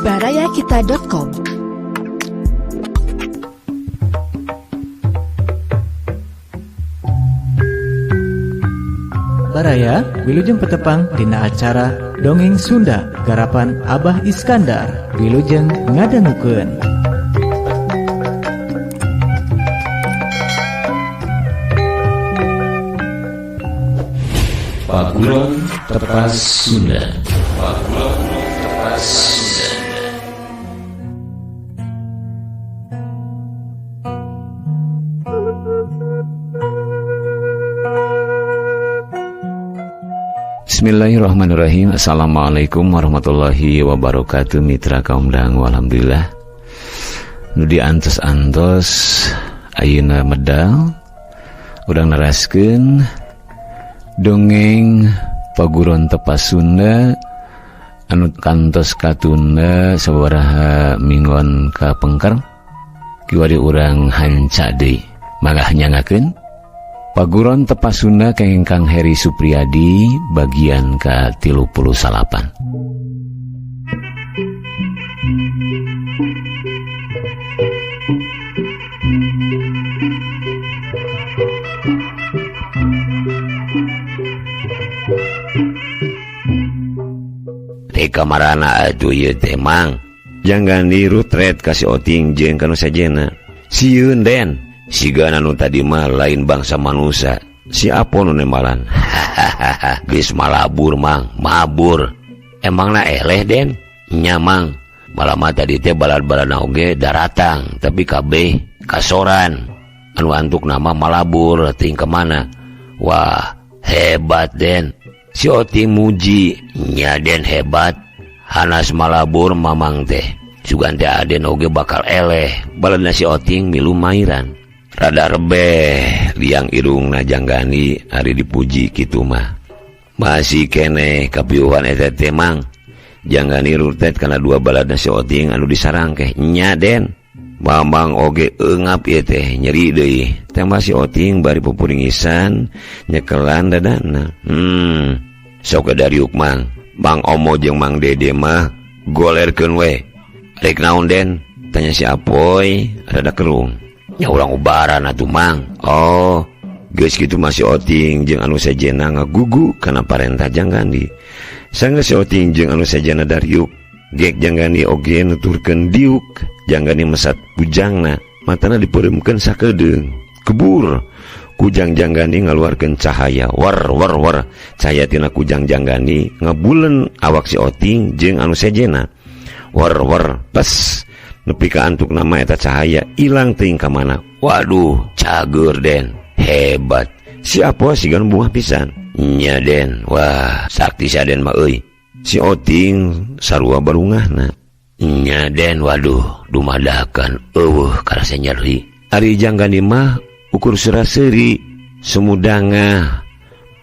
barayakita.com. Baraya wilujeng petepang dina acara Dongeng Sunda garapan Abah Iskandar wilujeng ngadangukeun. Paguron Tepas Sunda. Paguron Tepas Sunda. Bismillahirrahmanirrahim. Assalamualaikum warahmatullahi wabarakatuh. Mitra kaum dangu, alhamdulillah nu diantos-antos ayeuna medal urang neraskeun dongeng Paguron Tepas Sunda anu kantos katunda sababaraha minggon kapengker kiwari urang hanca deui mangga nyangakeun Paguron Tepas Sunda kenging Kang Heri Supriyadi bagian ka-39. Teka marana atuh ieu teh mang. Jangan dirutret ka si Oting jeung ka nu sajena. Sieun Den. Sigana nu tadi mah lain bangsa manusia. Si Apo nu nembalan. Hahaha, geus malabur mang, mabur. Emangna eleh Den? Nya mang. Malah mah tadi teh balad-baladna oge daratang, tapi kabeh kasoran. Anu antuk nama malabur ting kemana? Wah, hebat Den. Si Oting muji, nya Den hebat. Hanas malabur mamang teh. Sugan teh Aden oge bakal eleh. Baladna si Oting milu mairan. Rada rebeh liang irungna Janggani ari dipuji kitu mah. Masih keneh kapiuhan eta teh mang. Janggani rurtet kana dua baladna si Oting anu disarangkeh. Nya Den. Mamang oge eungap ieu teh nyeri deui. Teh mah si Oting bari pupuringisan nyekelan dadana. Sok dariuk mang. Mang Omo jeung Mang Dede mah golerkeun we. Rek naon Den? Tanya si Apoy rada kerung. Nya urang ubaran atuh mang. Oh, geus kitu mah si Oting jeung anu sejena ngagugu kana parentah Janggani. Sanggeus si Oting jeung anu sejena dariuk, gek Janggani oge nuturkeun diuk. Janggani mesat kujangna, matana dipeureumkeun sakedeung. Kebur. Kujang Janggani ngaluarkeun cahaya war war war. Cahaya tina kujang Janggani ngabulen awak si Oting jeung anu sejena. War war pas nepi ka antuk nama eta cahaya ilang teuing ka mana. Waduh, cager Den, hebat. Si Apo sigan buah pisan. Nya Den, wah sakti si Aden mah euy. Si Oting sarua barungahna. Nya Den, waduh, dumadakan eueuh karasa nyeri. Ari Janggani mah ukur sura-seuri sumudangah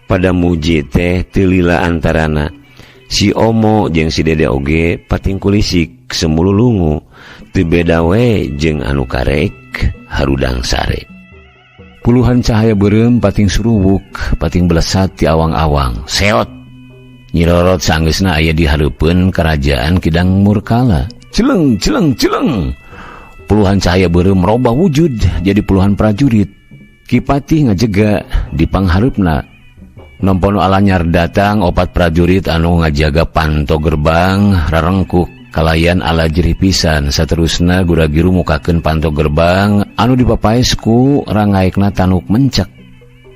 pada muji teh teu lila antarana. Si Omo jeung si Dede oge pating kulisik semululungu teu beda we jeung anu karek harudang sare. Puluhan cahaya beureum pating suruwuk pating belesat ti awang-awang. Seot nyirorot sanggeusna aya di hareupeun kerajaan Kidang Murkala. Celeng celeng celeng. Puluhan cahaya beureum merubah wujud jadi puluhan prajurit. Ki Patih ngajega di panghareupna. Nompono alanyar datang opat prajurit anu ngajaga panto gerbang rarengkuk kalayan ala jerih pisan. Saterusna guragiru mukakeun panto gerbang anu dipapaes ku rangaekna tanuk mencek.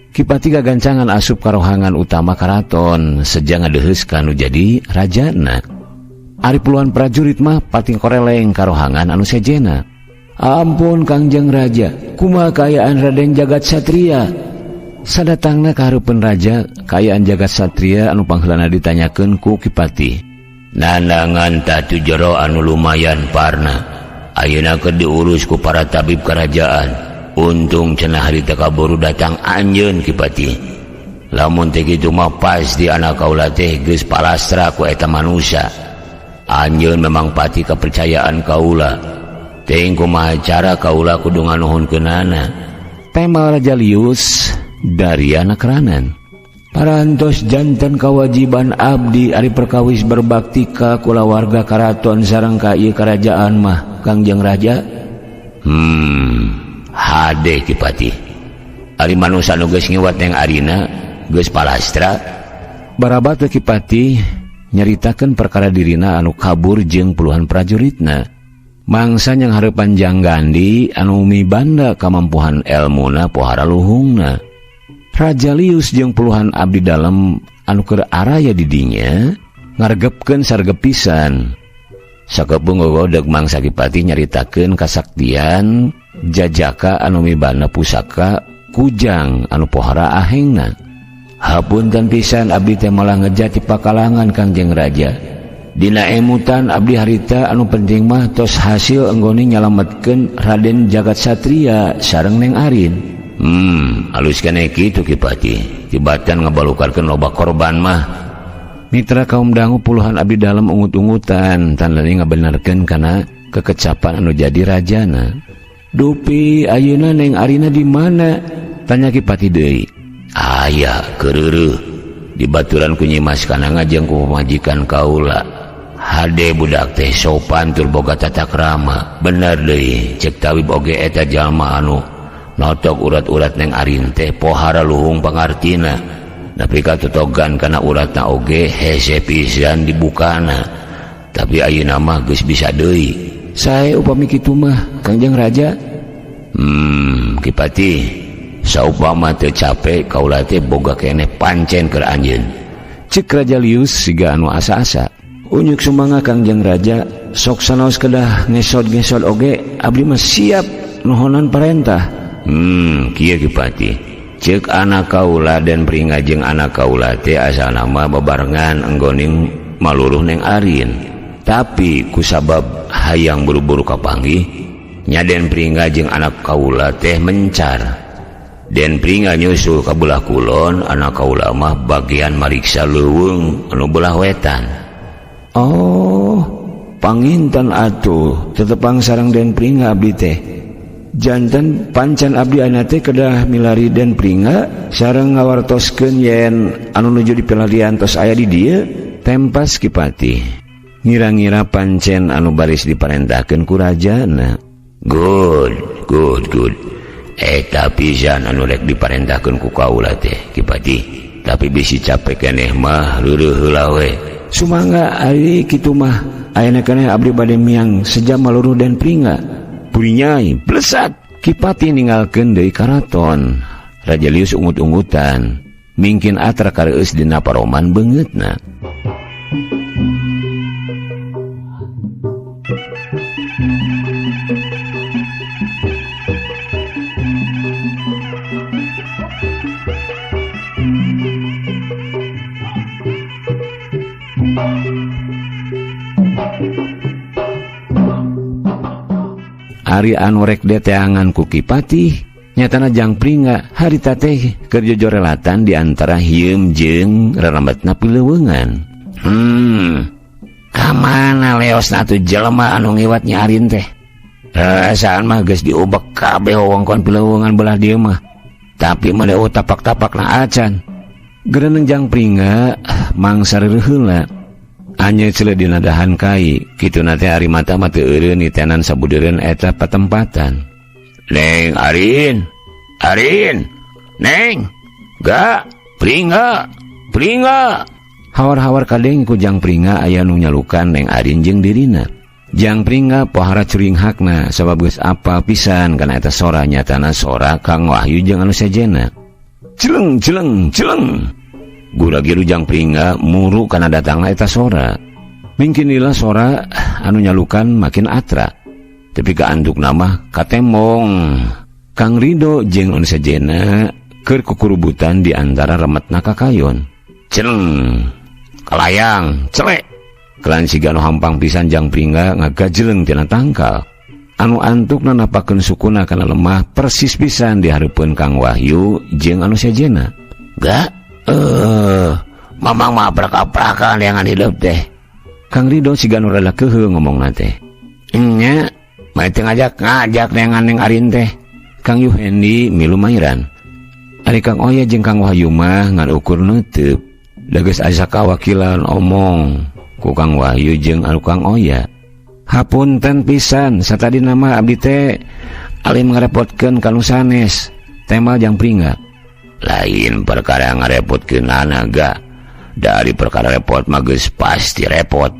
Ki Patih gagancangan asup karohangan utama karaton seja ngadeheus kanu jadi rajana. Ari puluhan prajurit mah pating koreleng karohangan anu sejena. Ampun Kangjeng Raja, kumaha kaayaan Raden Jagat Satria? Sadatangna ka hareupeun raja, kaayaan Jagat Satria anu pangheulana ditanyakeun ku Ki Patih. Nanangan tatu jero anu lumayan parna. Ayeuna keur diurus ku para tabib kerajaan. Untung cenah harita kaburu datang anjeun Ki Patih. Lamun teh kitu mah pasti anak kaula teh geus palastra ku eta manusia. Anjeun memang pati kepercayaan kaula. Teuing kumaha cara kaula kudu nganuhunkeunana. Tema Raja Lius dari anak keranan. Parantos janten kawajiban abdi ari perkawis berbakti ka kulawarga karaton sareng ka ieu karajaan mah Kangjeng Raja. Hade Ki Patih. Ari manusa nu geus ngiwat Neng Arina geus palastra. Barabat Ki Patih nyaritakeun perkara dirina anu kabur jeung puluhan prajuritna. Mangsa yang hareupan Jang Gandi anu mibanda kamampuhan elmuna pohara luhungna. Raja Lius jeung puluhan abdi dalem anu keur araya di dinya ngaregepkeun sargep pisan. Sakepeung gogodeg mangsa Ki Patih nyaritakeun kasaktian jajaka anu mibanda pusaka kujang anu pohara ahengna. Hapunten pisan abdi teh malah ngejati pakalangan Kangjeng Raja. Dina emutan abdi harita anu penting mah tos hasil enggone nyalametkeun Raden Jagat Satria sareng Neng Arin. Alus keneh kitu Ki Patih. Tibatan ngabalukarkeun loba korban mah. Mitra kaum dangu puluhan abdi dalem ungut-ungutan tandana ngabenerkeun kana kekecapan anu jadi rajana. Dupi ayeuna Neng Arina di mana? Tanya Ki Patih deui. Aya keureuh dibaturan ku Nyi Mas kana ngajeng ku pamajikan kaula. Hade budak teh sopan tur boga tata krama. Bener deui cek tawib oge eta jalma anu notok urat-urat Neng Arin teh pohara luhung pangartina. Nepi ka totogan kana uratna oge hese pisan dibukana. Tapi ayeuna mah geus bisa deui. Sae upami kitu mah Kangjeng Raja. Ki Patih, saupama teu capek kaula teh boga keneh pancen keur anjeun. Cek Raja Lius siga anu asa-asa. Unyuk sumangga Kangjeng Raja, sok sanaos kedah ngesod-ngesod oge abdi mah siap nohonan parentah. Kieu Ki Patih. Ceuk anak kaula dan Pringga jeung anak kaula teh asalna mah bebarengan enggoning maluruh Neng Arin. Tapi kusabab hayang buru-buru kapanggih, nya Den Pringga jeung anak kaula teh mencar. Den Pringga nyusul ka belah kulon, anak kaula mah bagian mariksa leuweung anu belah wetan. Oh, panginten atuh tetepang sareng Den Pringga abdi teh. Janten pancan abdi ayeuna teh kedah milari Den Pringga sareng ngawartoskeun yen anu nuju dipilarian tos aya di dieu. Tempas Ki Patih. Ngira-ngira pancen anu baris diparentahkeun ku rajana. Good, good, good. Eta pisan anu rek diparentahkeun ku kaula teh Ki Patih. Tapi bisi capek keneh mah reureun heula we. Sumangga ari kitu mah ayeuna keneh abdi bade miang sejam maluruh Den Pringga. Burinyai blesat Ki Patih ninggalkeun deui karaton. Raja Lius ungut-ungutan mingkin atra kareueus dina paroman beungeutna. Ari anu rek deteangan ku Ki Patih nyatana Jang Pringga harita teh keur jojorelatan di antara hieum jeung rarambetna pileuweungan. Ka mana leosna atuh jelema anu ngiwat Nyi Arin teh? Rasaan mah geus diubek kabeh wewengkon pileuweungan belah dieu mah. Tapi mah leuweuh tapak-tapakna acan. Gereneng Jang Pringga mangsa reureun. Anya cele dina dahan kai, kituna teh ari mata mah teu eureun nitenan sabudeureun eta patempatan. Neng Arin, Arin, Neng, Ga, Pringga, Pringga. Hawar-hawar kadeng ku Jang Pringga aya nu nyalukan Neng Arin jeung dirina. Jang Pringga pohara curinghakna sabab geus apal pisan kana eta sora nyatana sora Kang Wahyu jeung anu sejenna. Celeng celeng celeng. Gura-giru Jang Pringga muru kana datangna eta sora. Mingkin lila sora anu nyalukan makin atra. Tapi kaantukna mah katemong. Kang Rido jeung anu sejenna keur kukurubutan di antara remetna kakayon. Celeng, kalayang, celek. Kelan siga anu hampang pisan Jang Pringga ngagajeleng tina tangkal. Anu antukna napakeun sukuna kana lemah persis pisan di hareupeun Kang Wahyu jeung anu sejenna. Ga? Mamang mah aprak-aprakan yang hidup teh. Kang Rido siga nu rada keukeuh ngomongna teh. Nya, mah teu ngajak-ngajak neangan Neng Arin teh. Kang Yuhendi milu mairan. Ari Kang Oya jeung Kang Wahyu mah ngan ukur neuteub. Da geus asa kawakilan omong ku Kang Wahyu jeung anu Kang Oya. Hapunten pisan satadina mah abdi teh alim ngarepotkeun ka nu sanes. Temal Jang Pringga. Lain perkara ngarepotkeunana ga. Dari perkara repot mah geus pasti repot.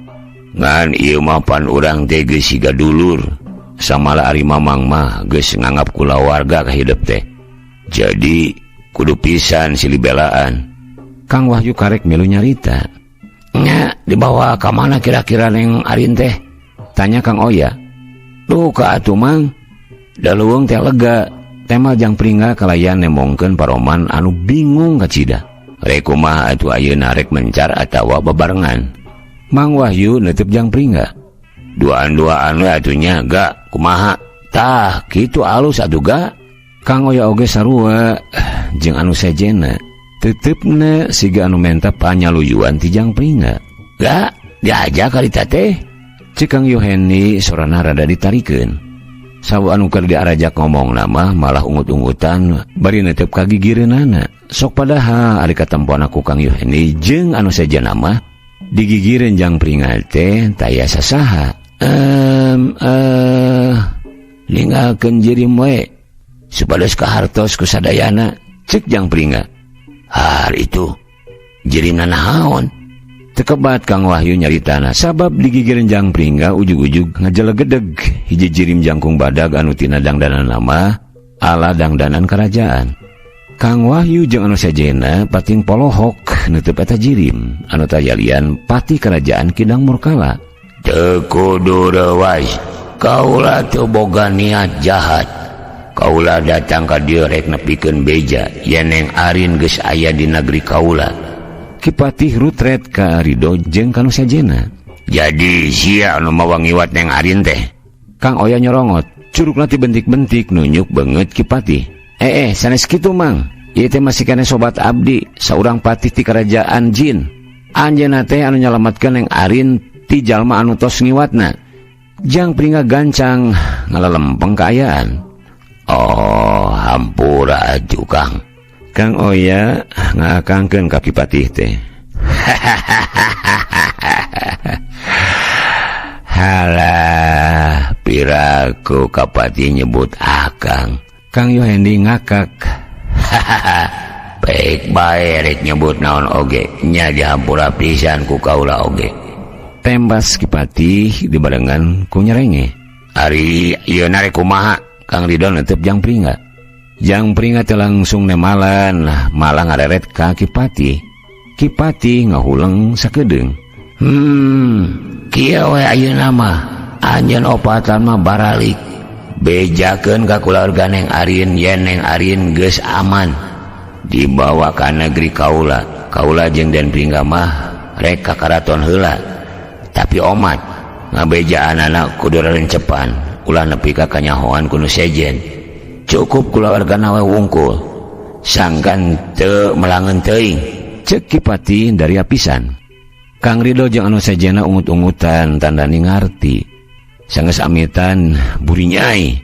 Ngan ieu mah pan urang teh geus siga dulur. Samala ari Mamang mah geus nganggap kulawarga ka hidup teh. Jadi kudu pisan silih belaan. Kang Wahyu karek milu nyarita. Nya dibawa ka mana kira-kira Neng Arin teh? Tanya Kang Oya. Duh ka atuh Mang. Da leuweung teh lega. Temal Jang Pringga kalayan nemongkeun paroman anu bingung kacida. Rek kumaha atuh ayeuna rek mencar atawa bebarengan. Mang Wahyu neuteub Jang Pringga. Duaan-duaan we atuh nya ga kumaha. Tah kitu alus atuh ga. Kang Oya oge sarua jeung anu sejenna. Tetepna siga anu menta panyaluyuan ti Jang Pringga. Ga diajak karita teh. Ceuk Kang Yoheni sorana rada ditarikeun. Sawu anu keur diarajak ngomong nama malah ungut-ungutan bari neuteub ka gigireunana. Sok padahal ari katempoan ku Kang Yoheni jeung anu sejenna mah digigireun Jang Pringga teh taya sasaha. Ninggalkeun jirim we supados kahartos ku sadayana. Ceuk Jang Pringga. Har itu jirimna naon? Tekebat Kang Wahyu nyaritana sabab digigireun Jang Pringga ujug-ujug ngajelegedeg hiji jirim jangkung badag anu tina dangdanan nama ala dangdanan kerajaan. Kang Wahyu jeung anu sejenna pating polohok neuteub eta jirim anu tayalian pati kerajaan Kidang Murkala. Teu kudu reuwas, kaula teu boga niat jahat. Kaula datang ka dieu rek nepikeun beja yen Neng Arin geus aya di negeri kaula. Ki Patih rutret ka Ridho jeung ka nu sejenna. Jadi sia anu mawa ngiwat Neng Arin teh. Kang Oya nyorongot, curugna ti bentik-bentik nunjuk beungeut Ki Patih. Sanes kitu Mang. Ieu teh masih keneh sobat abdi, saurang patih ti kerajaan jin. Anjeunna teh anu nyalametkeun Neng Arin ti jalma anu tos ngiwatna. Jang Pringga gancang ngalalempeng kaayaan. Oh, hampura atuh Kang. Kang Oya ngaakangkeun ka Ki Patih teh. Halah, piraku ka Patih nyebut akang. Kang Yohendi ngakak. Baik bae rek nyebut naon oge, nya dihampura pisan ku kaula oge. Tembas Ki Patih dibarengan ku nyerenge. Ari ieu rek kumaha? Kang Ridho neuteub Jang Pringga. Jang Pringga teh langsung nemalan, malah ngareret ka Ki Patih. Ki Patih ngahuleng sakedeung. Kieu we ayeuna mah, anjeun opatan mah baralik. Bejakeun ka kulawarga Neng Arin yen Neng Arin geus aman dibawa ka negeri kaula. Kaula jeung Den Pringga mah rek ka karaton heula. Tapi omat ngabejaanana kudu rencepan, ulah nepi ka kanyahoan ku nu sejen. Cukup kulawargana we wungkul, sangkan teu melangeun teuing. Ceuk Ki Patih dari apisan. Kang Ridho jeung anu sejenna ungut-ungutan tandani ngarti. Sanggeus amitan burinyai.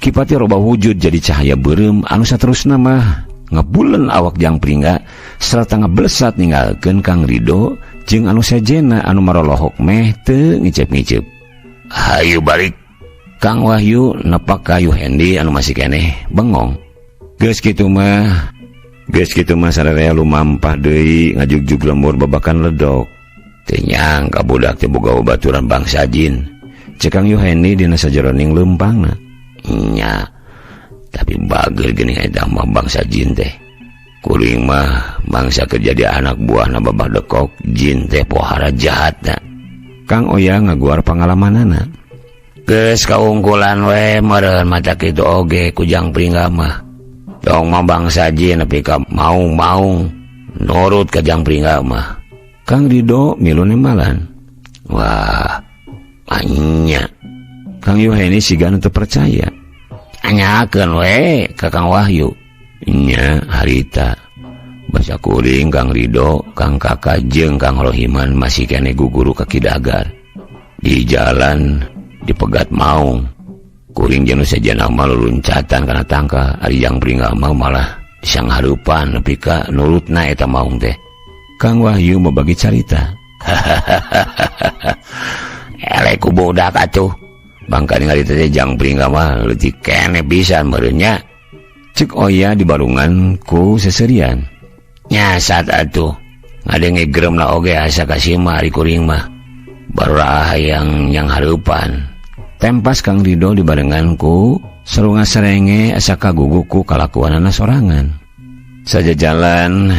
Ki Patih robah wujud jadi cahaya beureum anu saterusna mah ngebulen awak Jang Pringga serta ngeblesat ninggalkeun Kang Ridho jeung anu sejenna anu marolohok meh teu ngicep-ngicep. Hayu balik. Kang Wahyu nepak ka Yuhendi anu masih keneh bengong. Geus kitu mah sararea lumampah deui ngajugjug lembur babakan ledok. Teu nyangka budak teh boga babaturan bangsa jin. Ceuk Kang Yuhendi dina sajeroning leumpangna. Nya, tapi bager geuning eta mah bangsa jin teh. Kuring mah mangsa keur jadi anak buahna babah dekok jin teh pohara jahatna. Kang Oya ngaguar pangalamanana. Geus kaungkulan we meureun mata kitu oge ku Jang Pringga mah. Tong mah bangsa jin nepi ka maung-maung nurut ka Jang Pringga mah. Kang Ridho milu nemalan. Wah, anya. Kang Yuheni siga nu teu percaya. Anyakeun we ka Kang Wahyu. Nya harita. Basa kuring Kang Ridho, Kang Kaka jeung Kang Rohiman masih keneh guguru ka Kidagar. Di jalan dipegat maung. Kuring jeung nu sejenna mah luluncatan kana tangka, ari Jang Pringga mah malah Sang hareupan nepi ka nurutna eta maung teh. Kang Wahyu membagi carita. Eleh ku budak atuh. Bangka ningali teh jangpring mah leutik keneh pisan meureun nya. Cek Oya di barungan ku seserian. Nyasat atuh. Ngadenge geremna oge asa kasima ari kuring mah. Baru hayang yang hareupan. Tempas Kang Rido dibarengan ku serunga serenge asa kagugu ku kalakuanana sorangan. Saja jalan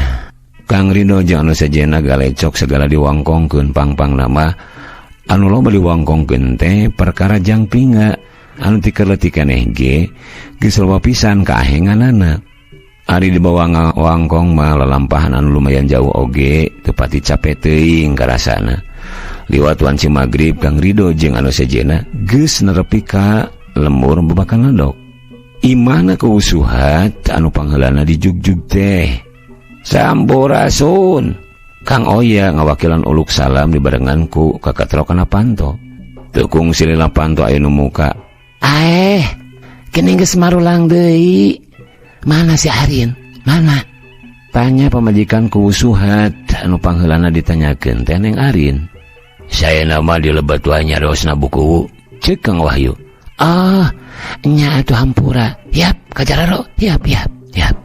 Kang Rido jeung anu sejenna galecok segala diwangkongkeun pangpang nama anu loba diwangkongkeun teh perkara jangpinga anu ti leutik keneh ge geus loba pisan kaahenganana. Ari dibawa ngawangkong mah lalampahan anu lumayan jauh oge teu pati cape teuing karasana. Liwat wanci magrib Kang Rido jeung anu sejenna geus nerepi ka lembur babakan ledok. Imahna keusuhat anu pangheulana dijugjug teh. Sampurasun. Kang Oya ngawakilan uluk salam dibarengan ku kakatrokana panto. Teu kungsi lila panto aya nu muka. Aeh, geuning geus marulang deui. Mana si Arin? Mana? Tanya pamajikan ku Suhat anu pangheulana ditanyakeun teh Neng Arin. Saya nama di lebat wae nyariosna buku. Ceuk Kang Wahyu. Ah, nya atuh hampura. Yap, kajararo. Yap, yap, yap.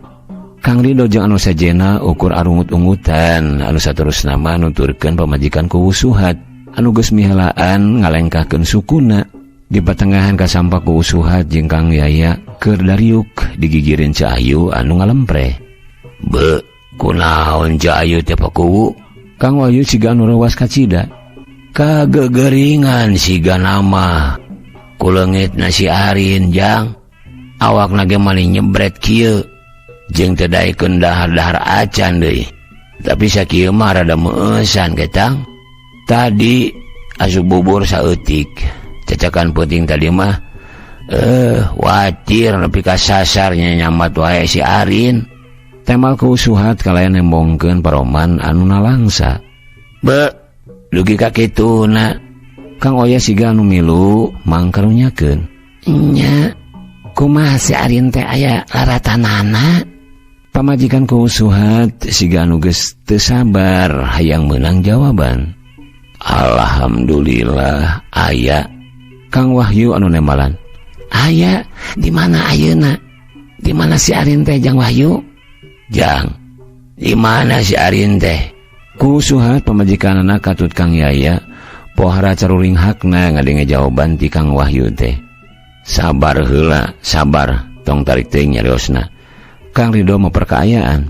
Kang Rido jeung anu sajena ukur arungut-ungutan anu saterusna mah nuturkeun pamajikan ku Suhat anu geus mihelaan ngalengkahkeun sukuna. Di patengahan kasampak ku Suhat jeung Kang Yaya keur dariuk digigireun Ceu Ayu anu ngalempre. Be, kunaon Ceu Ayu teh pakuwu? Kang Wahyu siga anu reuwas kacida. Kagegeringan siga nama. Kuleungit nasi Arin jang. Awakna ge mani nyebret kieu. Jeung teu daekeun dahar-dahar acan deui. Tapi sakieu mah rada meueusan ketang. Tadi asup bubur saeutik. Cacakan peuting tadi mah watir nepi ka sasar nyamat wae si Arin. Temal ku Suhat kalayan nembongkeun paroman anu nalangsa. Be, dugi ka kituna. Kang Oya siga anu milu mangkarunyakeun. Nya, kumaha si Arin teh aya laratanana? Pamajikan ku Suhat siga anu geus teu sabar hayang meunang jawaban. Alhamdulillah aya. Kang Wahyu anu nembalan. Aya, di mana ayeuna? Di mana si Arin teh Jang Wahyu? Jang, di mana si Arin teh? Ku Suhat pamajikanana katut Kang Yaya pohara caruring hakna ngadenge jawaban ti Kang Wahyu teh. Sabar heula, sabar, tong tarik teuing nyariosna. Kang Rido memperkaayaan.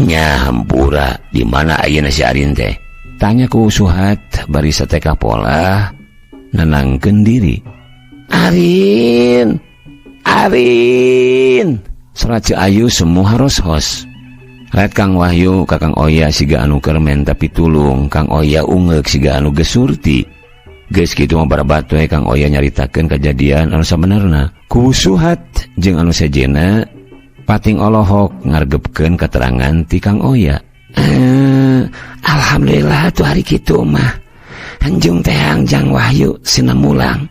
Nya hampura, di mana ayeuna si Arin teh? Tanya ku Suhat bari sateka pola nenangkeun diri. Arin, Arin. Sora Ceu Ayu semu haros-hos. Ret Kang Wahyu ka Kang Oya siga anu keur menta pitulung, Kang Oya ungeuk siga anu geus surti. Geus kitu mah barabat we Kang Oya nyaritakeun kajadian anu sabenerna. Ku Suhat jeung anu sejenna pating olohok ngargepkeun keterangan ti Kang Oya. Alhamdulillah tuh hari kitu mah. Hanjung tehang Jang Wahyu sinamulang.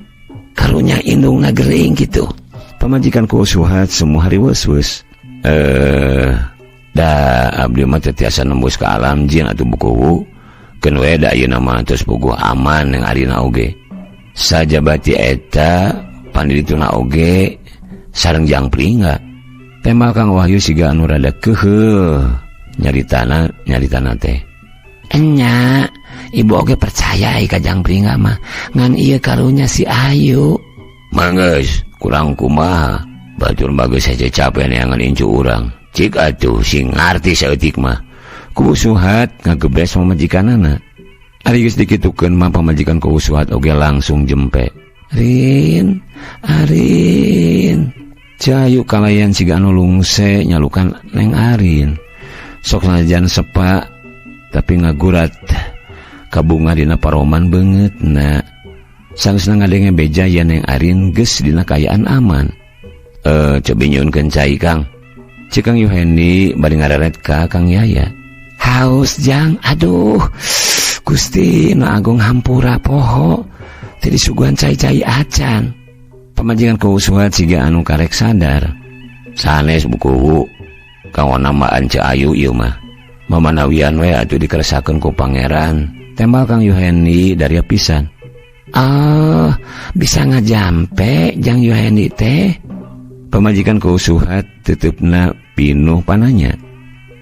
Karunya indungna gering kitu. Pamajikan ku Suhat semua hari weus-weus. Da abdi mah teu tiasa nembus ka alam jin atuh bukuwu. Keun we da ayeuna mah tos puguh aman yang arina oge. Sajabati eta pandirituna oge sareng jangplinga. Temal Kang Wahyu siga anu rada keuheuh nyaritana teh. Enya, ibu oge percaya ka jangplinga mah ngan ieu karunya si Ayu. Manggeus kurang kumaha batur bagus saja capek neangan incu urang. Cik atuh sing ngarti saeutik mah. Ku Suhat ngagebres pamajikanana. Ari geus dikitukeun mah pamajikan ku Suhat oge langsung jempe. Rin, Arin. Cayu kalayan siga anu lungse nyalukan Neng Arin. Sok sanajan sepa tapi ngagurat kabunga dina paroman beungeutna. Sanesna ngadenge beja yen Neng Arin geus dina kaayaan aman. Cobi nyuhunkeun cai Kang. Cek Kang Yuhendi bari ngareret ka Kang Yaya. Haus Jang, aduh. Gusti nu agung hampura poho. Teu disuguhan cai-cai acan. Pamajikan ku Suhat siga anu karek sadar. Sanes bukuwu. Kanggo namaan Ceu Ayu ieu mah. Mamanawian we atuh dikeresakeun ku pangeran. Tembal Kang Yuhendi dari pisan. Ah, bisa ngajampe Jang Yuhendi teh. Pamajikan ku Suhat tutupna pinuh pananya.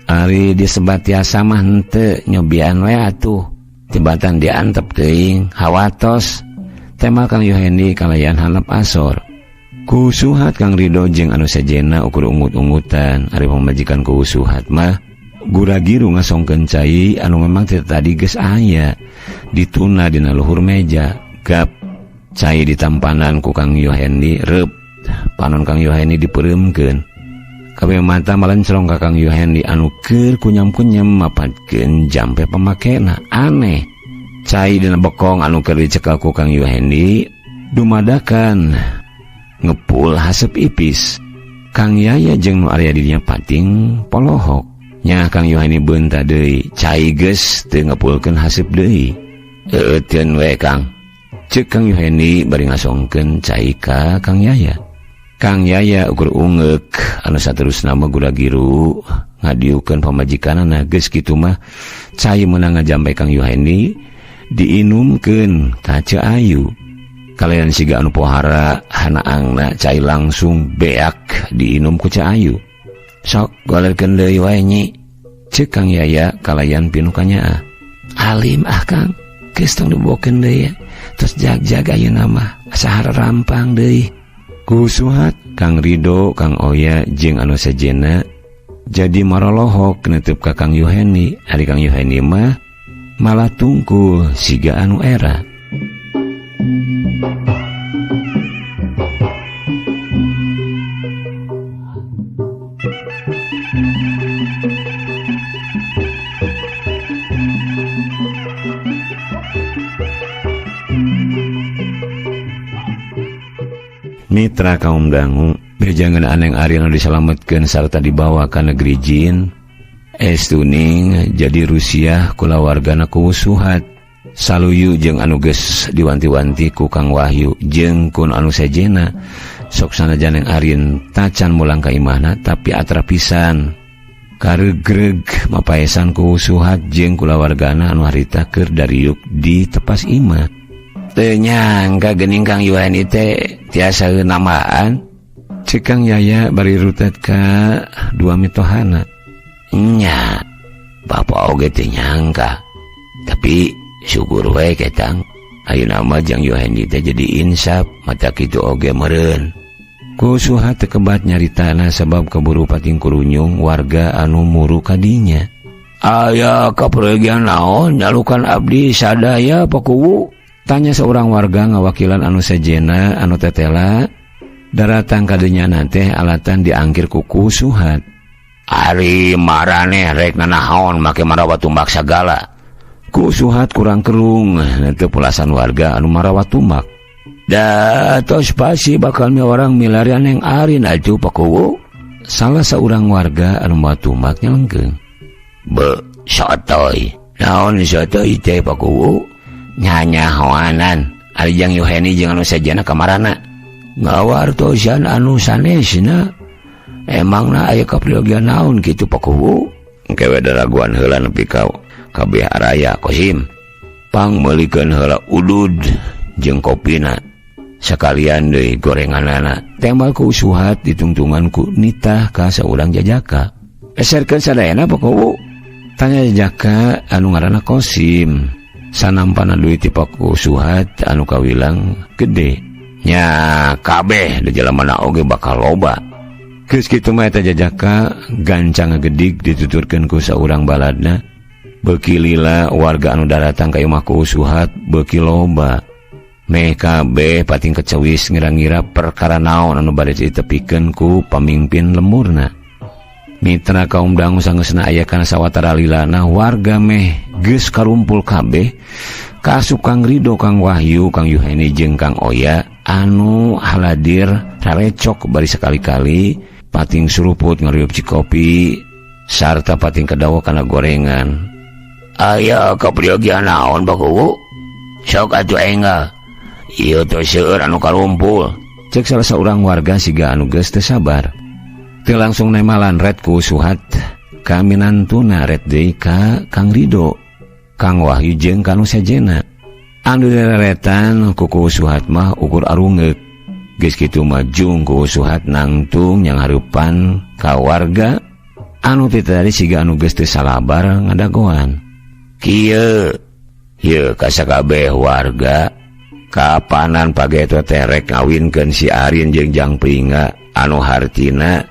Ari disebat tiasa mah henteu nyobian we atuh. Tibatan diantep teuing hawatos. Tembal Kang Yuhendi kalayan hanap asor. Ku Suhat Kang Ridho jeung anu sejena ukur ungut-ungutan. Ari pamajikan ku Suhat mah gura-giru ngasongkeun cai anu memang teu tadi geus aya dituna dina luhur meja. Gap cai ditampanan ku Kang Yuhendi reup panon Kang Yuhendi dipeureumkeun. Kabeh mata malencrong ka Kang Yuhendi anu keur kunyam-kunyam mapatkeun jampe pamakena. Aneh cai dina bekong anu keur dicekel ku Kang Yuhendi dumadakan ngepul haseup ipis. Kang Yaya jeung nu aya di dinya pating polohok. Nya Kang Yuhendi beunta deui cai geus teu ngepulkeun haseup deui. Eueutkeun we Kang, ceuk Kang Yuhendi bari ngasongkeun cai ka Kang Yaya. Kang Yaya ukur ungeuk anu saterusna mah gura-giru ngadiukeun pamajikanana. Geus kitu mah cai meunang ngajampe Kang Yuhendi diinumkeun ka Ceu Ayu. Kalayan siga anu pohara hanaangna cai langsung beak diinum ku Ceu Ayu. Sok golerkeun deui wae nyi, ceuk Kang Yaya kalayan pinuh kanyaah. Alim ah Kang, geus tong dibokeun deui tos jag-jag ayeuna mah asa rampang deui. Ku Suhat, Kang Ridho, Kang Oya jeung anu sejena jadi marolohok neuteub ka Kang Yuhendi. Ari Kang Yuhendi mah malah tungkul siga anu era. Mitra kaum dangu bejangan aneng ari anu disalametkeun sarta dibawa ka negeri jin. Estuning jadi Rusia kulawargana ku Suhat. Saluyu jeung anu geus diwanti-wanti ku Kang Wahyu jeung kun anu sejena. Sok sanajan neng Arin tacan mulang ka imahna tapi atra pisan. Karegreg mapaesan ku Suhat jeung kulawargana anu harita keur dariuk di tepas imah. Teu nyangka geuning Kang Yuhendi teh tiasa namaan. Ceuk Kang Yaya bari rutet ka dua mitohana. Nya, bapa oge teu nyangka. Tapi syukur we ketang. Ayeuna mah Jang Yuhendi teh jadi insaf, mata kitu oge meureun. Ku Suhat teu kebat nyaritana sabab keburu pating kurunyung warga anu muru kadinya. Aya kapregian naon nyalukan abdi sadaya pakuwu? Tanya seorang warga ngawakilan anu sejena anu tetela daratang kadenya teh alatan diangkir kuku Suhat. Ari maraneh rek nanaon make marawa tumbak sagala. Ku Suhat kurang kerung teu pulasan warga anu marawa tumbak. Da tos pasti bakal miwarang milarian yang arin atuh pakuwu. Salah seorang warga anu mawa tumbak nyelengkeung. Be sotoy. Naon sotoy teh pakuwu? Nyanyahoanan ari Jang Yuhendi jeung anu sejena kamarana. Ngawartosan anu sanesna. Emangna aya kapriogian naon kitu pakuwu? Engke we daraguan heula nepi ka kabeh araya Kosim. Pangmeulikeun heula udud jeung kopina. Sakalian deui gorenganana. Tembal ku Suhat ditungtungan ku nitah ka saurang jajaka. Eserkeun sadayana pakuwu? Tanya jajaka anu ngaranna Kosim. Sanampana duit ti Paku Suhat anu kawilang gede. Nya kabeh di jalan oge bakal loba. Geus kitu mah eta jajaka gancang ngagedig dituturkeun ku saurang baladna. Beuki lila warga anu daratang ka imah ku Suhat beuki loba. Meh kabeh pating kecewis ngira-ngira perkara naon anu bade ditepikeun ku pamimpin lemurna. Mitra kaum dangu sangeusna aya kana sawatara lilana warga meh geus karumpul kabeh kaasup Kang Ridho, Kang Wahyu, Kang Yuheni jeung Kang Oya anu haladir rarecok bari sekali-kali pating suruput ngariup cikopi sarta pating kedawa kana gorengan. Aya kapriogian naon bakuwu? Sok atuh enggal. Ieu teh seueur anu karumpul. Cek salah saurang warga siga anu geus teu sabar. Teu langsung nemalan ret ku Suhat kaminantuna ret deui ka Kang Rido, Kang Wahyu jeung kanu sejena. Anu direretan ku Suhat mah ukur arungeuk. Geus kitu mah jung ku Suhat nangtung yang hareupan ka warga anu ti tadi siga anu geus teu salabar ngadagoan. Kieu ieu ka sakabeh warga kapanan pageto teh rek ngawinkeun si Arin jeung Jang Pringga anu hartina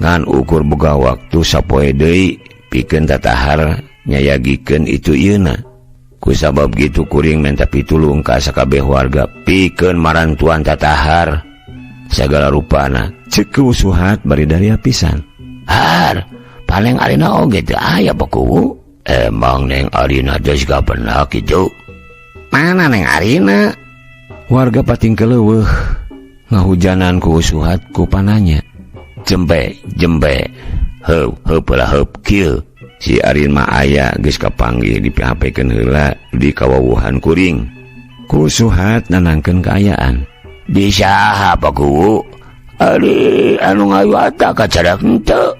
ngan ukur boga waktu sapoe deui pikeun tatahar nyayagikeun itu ieuna. Ku sabab gitu kuring menta pitulung ka sakabeh warga pikeun marantuan tatahar sagala rupana. Ceuk ku Suhat bari daria pisan. Har, paling Arina oge teu aya pakuwu. Emang Neng Arina teh siga benak kitu. Mana Neng Arina? Warga pating keleuweuh ngahujanan ku Suhat ku pananya. Jembe jembe heup heup lah heup kieu. Si Arin mah aya geus kapanggih di PHP-keun heula di kawawuhan kuring. Ku Suhat nanangkeun kaayaan. Di saha pakuwu? Ari anu ngayu ata kacadak henteu.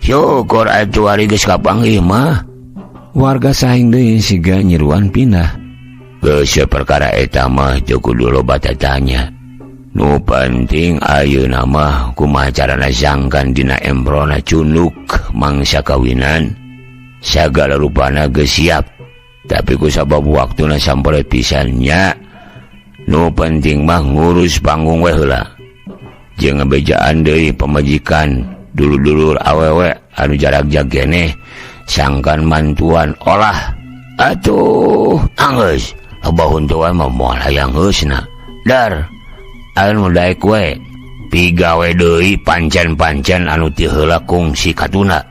Syukur atuh ari geus kapanggih mah. Warga saing deui siga nyiruan pindah. Geus perkara eta mah teu kudu loba tatanya. Nu penting ayeuna mah kumaha carana sangkan dina embrona cunuk mangsa kawinan. Sagala rupana geus siap. Tapi ku sabab waktuna sampeureut pisan nya. Nu penting mah ngurus panggung we heula. Jeung ngabejaan deui pamajikan dulur-dulur awewe anu jarak-jag geneh sangkan mantuan olah. Atuh anggeus loba huntuan mah moal hayang geusna. Dar anu daek we pigawe deui pancen-pancen anu ti heula kungsi katuna.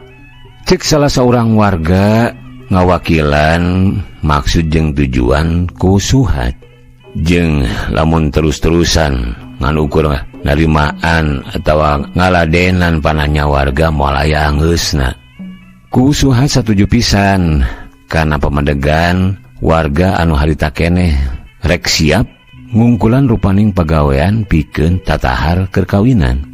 Cek salah seorang warga ngawakilan maksud jeung tujuan ku Suhat. Jeung lamun terus-terusan ngan ukur narimaan atawa ngaladenan panahnya warga moal aya anggeusna. Ku Suhat satuju pisan kana pamadegan warga anu harita keneh rek siap ngungkulan rupaning pagawean pikeun tatahar keur kawinan.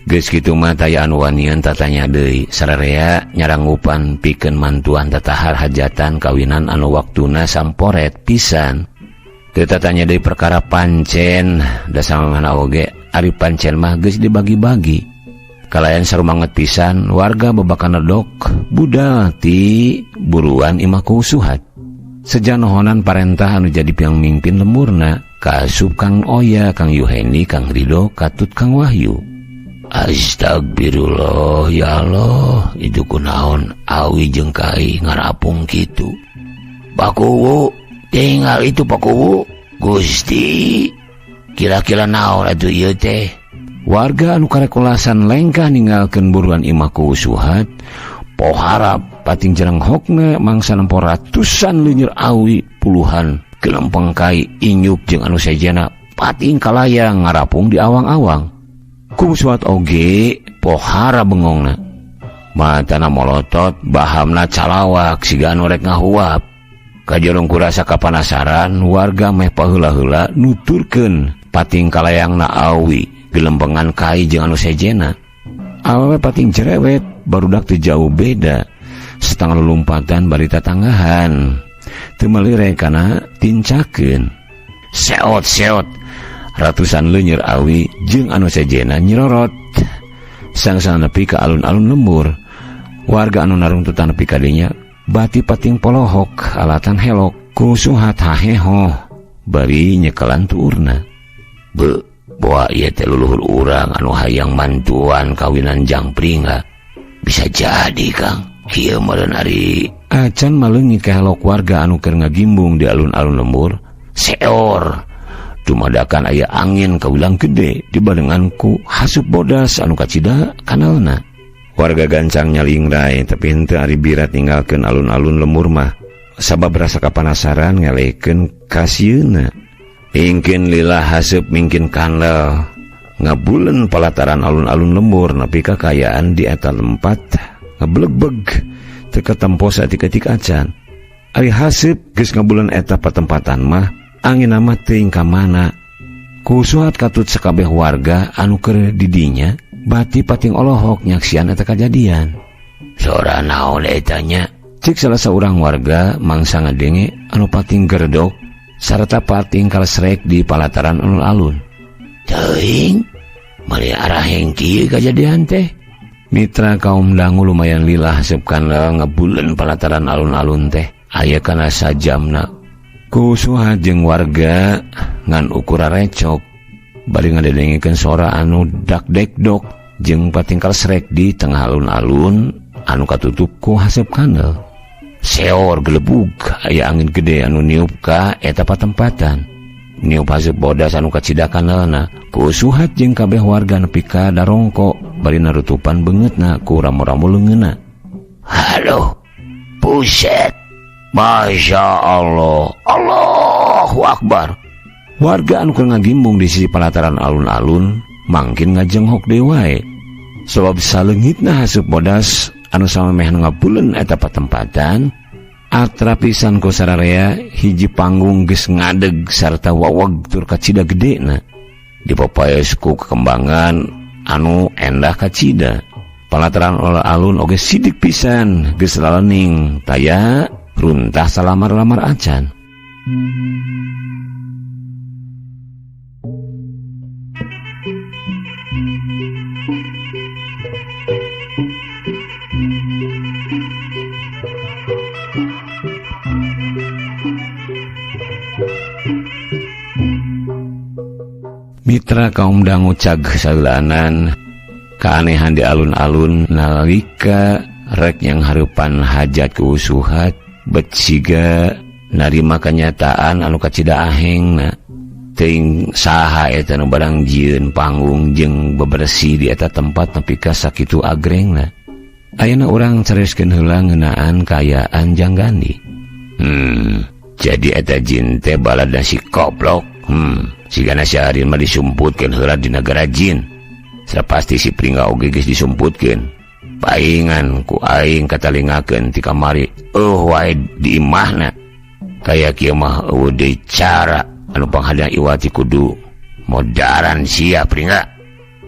Geus kitu mah taya anu wanian tatanya deui sararea nyarangupan pikeun mantuan tatahar hajatan kawinan anu waktuna samporet pisan. Teu tatanya deui perkara pancen da samana oge ari pancen mah geus dibagi-bagi. Kalayan sarumanget pisan warga babakan nedok budal ti buruan imah ku Suhat. Sejanohonan parentah anu jadi piang mingpin lemurna kaasup Kang Oya, Kang Yuheni, Kang Rido, katut Kang Wahyu. Astagfirullah ya Allah, itu kunaon awi jeung kai ngarapung kitu. Pakuwu, tinggal itu pakuwu. Gusti, kira-kira naon atuh ieu teh? Warga anu karekolasan lengkah ninggalkeun buruan imah ku Suhat, poharap pating jereng hokna mangsa nempo ratusan leunyer awi puluhan gelempeng kai inyuk jeung anu sejena pating kalayang ngarapung di awang-awang. Ku Suhat oge pohara bengongna. Matana molotot, bahamna calawak siga anu rek ngahuap. Kajorong kurasa kapanasaran warga meh paheula-heula nuturkeun pating kalayangna awi gelempengan kai jeung anu sejena. Awewe pating cerewet barudak teu jauh beda. Setengah lulumpatan bari tatanggahan. Teu melire kana tincakeun. Seot-seot ratusan leunyer awi jeung anu sejena nyirorot. Sangsang nepi ka alun-alun lembur. Warga anu narungtutan nepi ka dinya bati pating polohok alatan helok ku Suhat haheho bari nyekelan tuurna. Be, boa ieu teh luluhur urang anu hayang mantuan kawinan Jang Pringga. Bisa jadi Kang, kieu meureun ari acan maleungit ka helok warga anu keur ngagimbung di alun-alun lembur. Seor dumadakan aya angin kawilang gede dibarengan ku hasup bodas anu kacida kanalna. Warga gancang nyalingrai tapi henteu ari birat ninggalkeun alun-alun lembur mah sabab rasa kapanasaran ngalekeun kasieuna. Mingkin lila haseup mingkin kandel ngabulen palataran alun-alun lembur nepi ka kaayaan di eta tempat ngeblegbeg teu katempo saeutik-eutik acan. Ari haseup geus ngabulen eta patempatan mah angin mah teuing ka mana. Ku Suhat katut sakabeh warga anu keur di dinya Bati pating olohok nyaksian eta kajadian. Sora naon eta nya? Cek salah seorang warga mangsa ngadenge anu pating gerdok sarta pating kalesrek di palataran alun-alun. Teuing, mali araheng kieu kajadian teh. Mitra kaum dangu lumayan lila haseup kandel ngebulen palataran alun-alun teh. Aya kana sajamna. Ku Suhat jeung warga ngan ukura recok bari ngadengikeun sora anu dak-dekdok jeung pating kalesrek di tengah alun-alun anu katutup ku haseup kandel. Seor gelebug aya angin gede anu niup ka eta patempatan. Niup haseup bodas anu kacida kandelna. Ku Suhat jeung kabeh warga nepi ka darongko bari narutupan beungeutna ku ramo-ramo leungeunna. Halo, buset. Masya Allah, Allahu Akbar. Warga anu keur ngagimbung di sisi palataran alun-alun mangkin ngajenghok deui wae. Sabab saleungitna haseup bodas anu samemeh ngabuleun eta patempatan, atra pisan ku sararea hiji panggung geus ngadeg sarta waweg tur kacida gedena. Dipapaes ku kekembangan anu endah kacida. Palataran alun-alun oge sidik pisan geus lalening taya runtah salamar-lamar acan. Mitra kaum dangu cag sageulanan keanehan di alun-alun nalika rek yang hareupan hajat ku Suhat bet siga narima kenyataan anu kacida ahengna. Teuing saha eta nu barang jieun panggung jeung bebersih di eta tempat nepi ka sakitu agrengna. Ayeuna urang carioskeun heula ngeunaan kaayaan Jang Gandi. Jadi eta jin teh balada si koplok. Sigana si Arin mah disumputkeun heula di negara jin. Sapasti si Pringga oge geus disumputkeun. Paingan ku aing katalingakeun ti kamari eueuh wae di imahna. Kaya kieu mah eueuh deui cara anu panghadang Iwati kudu modaran sia Pringga.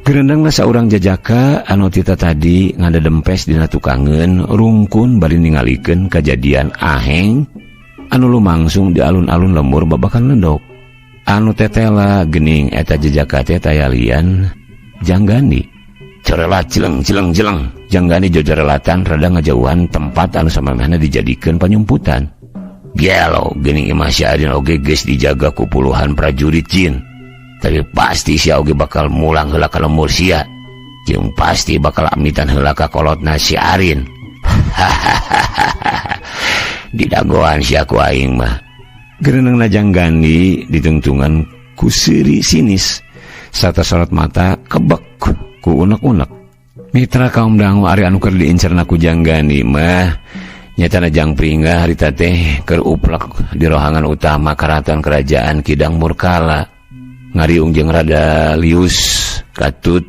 Gerendengna saurang jajaka anu tita tadi ngadedempes dina tukangeun rungkun bari ningalikeun kajadian aheng anu lumangsung di alun-alun lembur babakan lendok. Anu tetela gening eta jejaka teh tayalian Jang Gandi. Corelat cileng cileng cileng. Jang Gandi jojorelatan rada ngajauhan tempat anu samemehna dijadikeun panyumputan. Gelo geuning imah si Arin oge geus dijaga ku puluhan prajurit jin. Tapi pasti sia oge bakal mulang heula ka lembur sia. Jeung pasti bakal amitan heula ka kolotna si Arin. Didagoan sia ku aing mah. Gerenengna Jang Gandi ditungtungan ku seuri sinis sarta sorot mata kebek ku unek-unek. Mitra kaum dangu ari anu keur diincerna ku Jang Gandi mah nyatana Jang Pringga harita teh keur uplek di rohangan utama karaton kerajaan Kidang Murkala. Ngariung jeung rada lius katut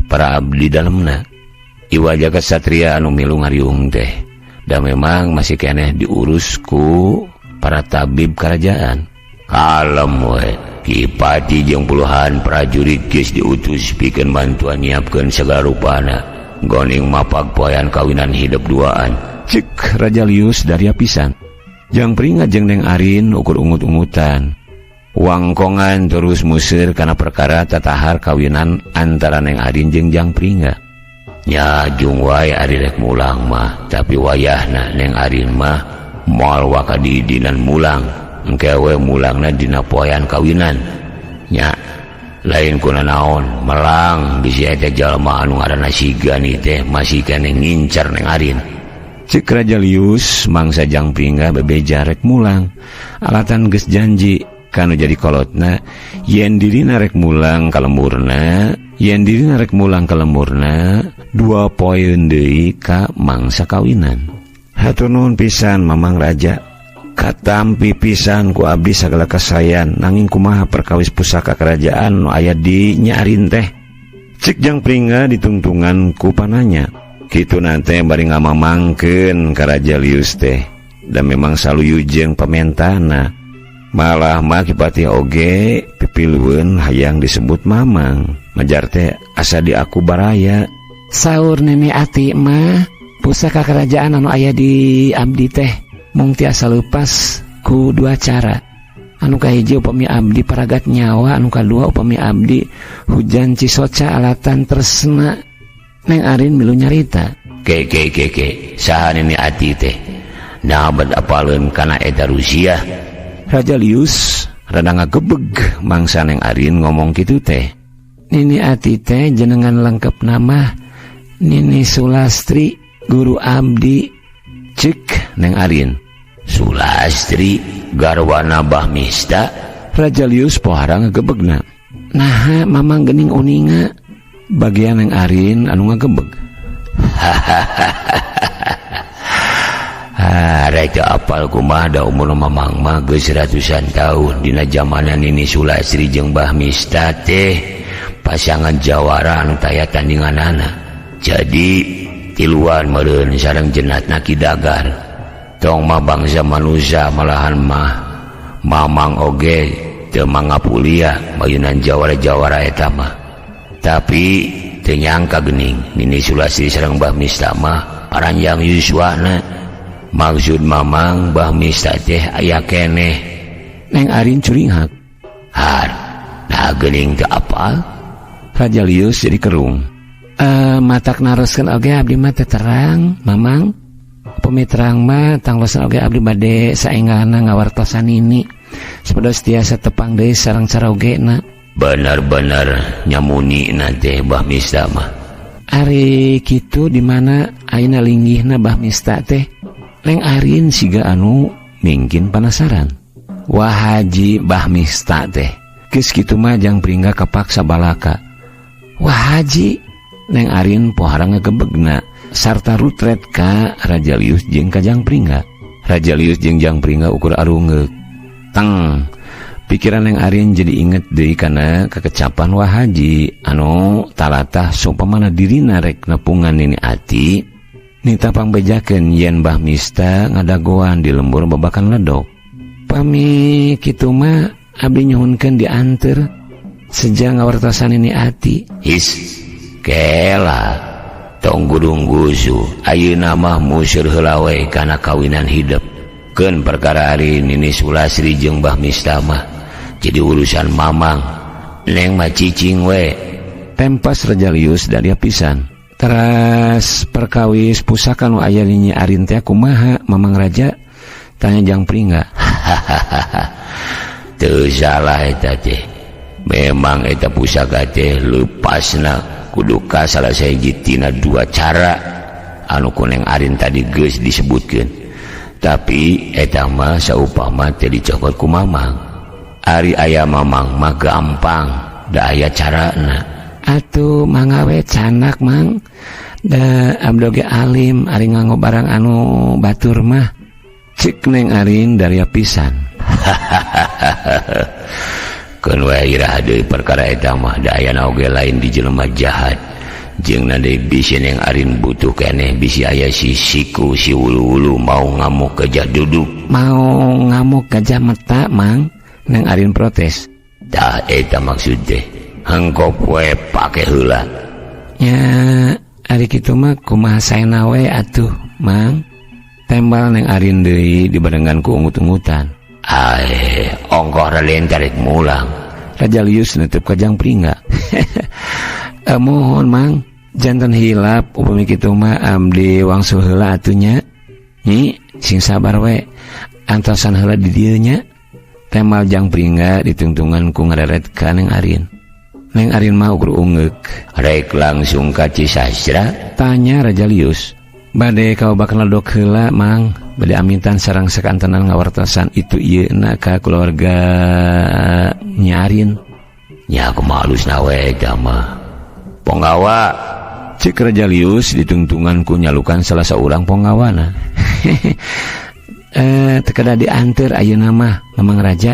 para abdi dalemna. Iwa jagat satria anu milu ngariung teh. Da memang masih keneh diurus ku para tabib kerajaan. Kalem we, Ki Pati jeung puluhan prajurit geus diutus pikeun bantuan nyiapkeun segala rupana. Goning mapag poean kawinan hidup duaan. Cek Raja Lius daria pisan. Jang Pringga jeung Neng Arin ukur ungut-ungutan. Wangkongan terus museur kana perkara tatahar kawinan antara Neng Arin jeung Jang Pringga. Nya jung wae ari rek mulang mah, tapi wayahna Neng Arin mah moal waka diidinan mulang. Engke we mulangna dina poean kawinan. Nya lain kuna naon melang bisi eta jalma anu ngaranna si Gani teh masih keneh ngincer Neng Arin. Cek Raja Lius mangsa Jang Pringga bebeja rek mulang. Alatan geus janji kanu jadi kolotna yen dirina rek mulang ka lemburna, yen dirina rek mulang ka lemburna 2 poeun deui ka mangsa kawinan. Hatur nuhun pisan Mamang Raja. Katampi pisan ku abdi sagala kasayan nanging kumaha perkawis pusaka kerajaan nu aya di Nya Arin teh. Cek Jang Pringga ditungtungan ku pananya. Kitu nate bari ngamamangkeun ka Raja Lius teh. Dan memang saluyu jeung pamentana. Malah mah Ki Patih oge Pilueun hayang disebut Mamang. Majar teh asa di aku baraya. Saur Nini Ati mah pusaka kerajaan anu aya di abdi teh mung tiasa leupas ku dua cara. Anu kahiji upami abdi paragat nyawa, anu kadua upami abdi hujan cisoca alatan tresna. Neng Arin milu nyarita. Ke ke ke ke saha Nini Ati teh? Nah bad apaleun kana eta Rusia. Raja Lius rada ngagebeg mangsa Neng Arin ngomong kitu teh. Nini Ati teh jenengan lengkap nama Nini Sulastri guru abdi. Cek Neng Arin. Sulastri garwana Bah Mista. Raja Lius pohara ngagebegna. Naha Mamang gening uninga. Bagian Neng Arin anu ngagebeg. Ah, rek apal kumaha da umur Mamang mah geus ratusan tahun dina zamanan Nini Sulastri jeung Bah Mista teh pasangan jawara anu taya tandinganana. Jadi tiluan meureun sareng jenatna Ki Dagar. Tong mah bangsa manusia malahan mah Mamang oge teu mangapulia mayunan jawara-jawara eta mah. Tapi teu nyangka geuning Nini Sulastri sareng Bah Mista mah paranjang yuswana. Maksud Mamang Bah Mista teh aya keneh. Neng Arin curinghak. Har, nah geuning teu apal. Raja Lius jadi kerung. Matak naroskeun oge abdi mah teu terang, Mamang. Upami terang mah tanglosan oge abdi bade saenggalna ngawartosan ini. Supados tiasa tepang deui sareng carogena. Bener-bener nyamuni na teh Bah Mista mah. Ari kitu di mana ayeuna linggihna Bah Mista teh? Neng Arin siga anu mingkin penasaran. Wah Haji Bah Mista teh. Geus kitu mah jang pringga kapaksa balaka. Wah Haji. Neng Arin pohara ngagebegna sarta rutret ka Raja Lius jeung ka Jang Pringga. Raja Lius jeung Jang Pringga ukur arungeuk. Teng. Pikiran Neng Arin jadi inget deui kana kekecapan Wah Haji anu talatah sumpamana dirina rek nepungan Nini Ati. Nita pangbejakeun yen Bah Mista ngadagoan di lembur babakan ledok. Pami kitu mah abdi nyuhunkeun dianteur seja ngawartosan Nini Ati. His kela tong gudung gusu ayeuna mah museur heula we kana kawinan hidep. Keun perkara ari Nini Sulastri jeung Bah Mista mah jadi urusan Mamang. Neng mah cicing we. Tempas Raja Lius daria pisan. Teras perkawis pusaka nu aya di Nyi Arin teh kumaha Mamang Raja? Tanya Jang Pringga. Teu salah eta teh. Memang eta pusaka teh leupasna kudu ka salah sahiji tina dua cara anu ku Neng Arin tadi geus disebutkeun. Tapi eta mah saupama teh dicokot ku Mamang. Ari aya Mamang mah gampang, da aya carana. Atuh mangga we canak Mang. Da abdi oge alim ari nganggo barang anu batur mah. Cek Neng Arin daria pisan. Keun we iraha deui perkara eta mah da ayana oge lain di jelema jahat. Jeung na deui bisi Neng Arin butuh keneh bisi aya si siku si wulu-wulu mau ngamuk gajah duduk. Mau ngamuk gajah meta Mang. Neng Arin protes. Tah eta maksud teh. Hengkop we pake heula. Nya ari kitu mah kumaha saena we atuh Mang. Tembal Neng Arin deui dibarengan ku ungut-ungutan. Ae, ongkoh ralien tarik mulang. Raja Lius nutup ka Jang Pringga. Mohon Mang, jantan hilap upami kitu mah abdi wangsul heula atuh nya. Nyi, sing sabar we. Antosan heula di dieu nya. Tembal Jang Pringga ditungtungan ku ngareret ka Neng Arin. Neng Arin mah ukur ungeuk. Rek langsung ka Cisastra? Tanya Raja Lius. Bade kababakan ledok heula Mang, bade amintan sareng sakantenan ngawartosan itu ieu na ka keluarga Nyi Arin. Nya kumaha alusna we eta mah. Ponggawa Cek Raja Lius ditungtungan ku nyalukan salah saurang ponggawana. Teu kada dianteur ayeuna mah Mamang Raja.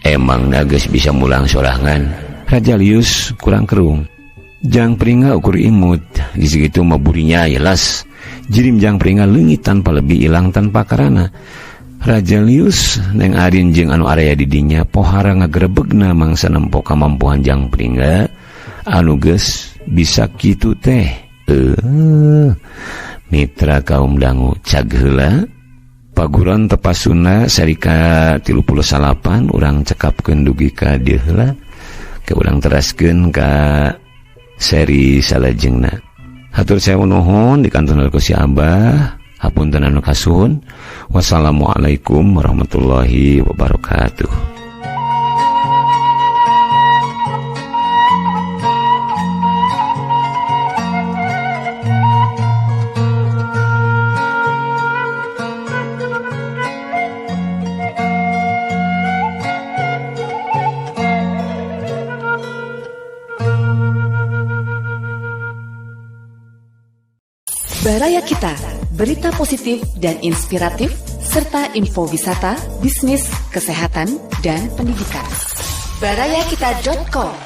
Emang geus bisa mulang sorangan. Raja Lius kurang kerung. Jang Pringga ukur imut. Di segitu mah burinya jelas. Jirim Jang Pringga leungit tanpa lebih, hilang tanpa karana. Raja Lius Neng Arin jeung anu area didinya pohara ngagrebegna mangsa nempo kamampuan Jang Pringga anu geus bisa kitu teh. Mitra kaum dangu cag heula paguron tepasuna seri ka 38 urang cekapkeun dugi ka dieu heula ke urang teraskeun ka seri salajengna. Hatur sewu nuhun dikantunan ku si Abah. Hapunten anu kasuhun. Wassalamualaikum warahmatullahi wabarakatuh. Baraya Kita, berita positif dan inspiratif, serta info wisata, bisnis, kesehatan, dan pendidikan. Barayakita.com.